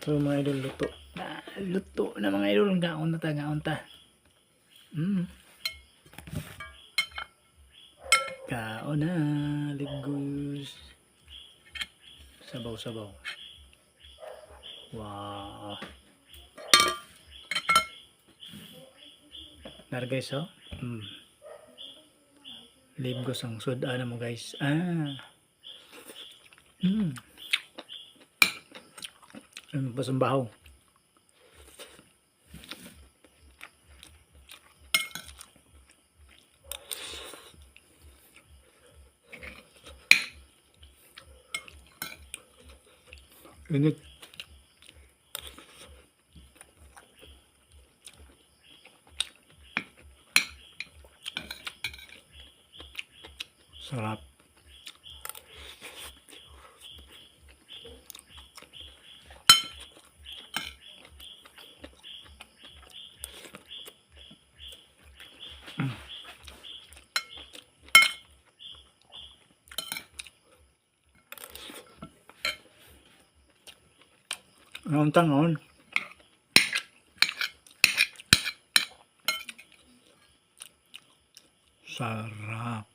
So mga idol, luto. Na, luto na mga idol. Gaon na ta, gaon ta. Kaon na, ligus. Sabaw, sabaw. Wow. Nar guys, oh. Libgos ang sudan mo guys. Ah. Ang pasumbahaw. Init. Sarap. Ngaon ta ngaon. Sarap.